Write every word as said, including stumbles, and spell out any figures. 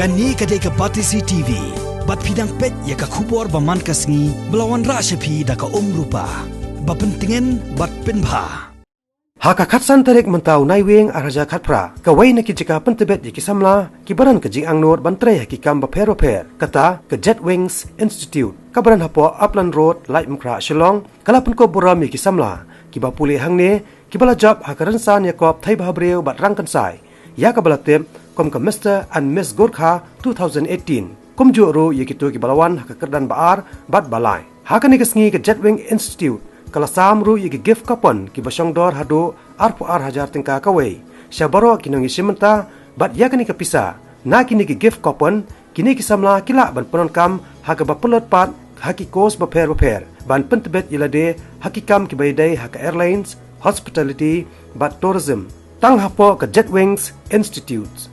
Kane ka dei ka Batesi T V. Bad phi dang peit ïa ka khubor ba man ka sngi ba la wanrah sha phi da ka Umrupa. Ba pyntngen bad pynbha. Ha ka khatsan tarik mynta u Naiwieng ar hajar khatphra, kawei na ki jaka pyntbit ïa ki samla kiba don ka jingangnud ban trei ha ki kam bapher bapher, kata ka Jet Wings Institute, kaba don hapoh Upland Road, Laitumkhrah, Shillong, ka la pynkup burom ïa ki samla kiba pule hangne, kiba la jop ha ka rynsan ïakob thei bhabriew bad rangkynsai ïa kaba la tip kum ka Mister and Miss Gorkha two thousand eighteen. Kumjuh ruh ïa kito kiba la wan ha ka kyrdan ba ar bad ba lai. Ha kane ka sngi ka Jetwing Institute ka la sam ruh ïa ki gift coupon kiba shongdor haduh arphew ar hajar tyngka kawei sha baroh ki nongïashim bynta, bad ïa kane ka pisa na kine ki gift coupon, kine ki samla ki lah ban pyndonkam ha kaba pynlut pat ha ki course bapher bapher ban pyntbit ïa lade ha ki kam kiba ïadei ha ka airlines, hospitality bad tourism, tang hapoh ka Jetwings Institute.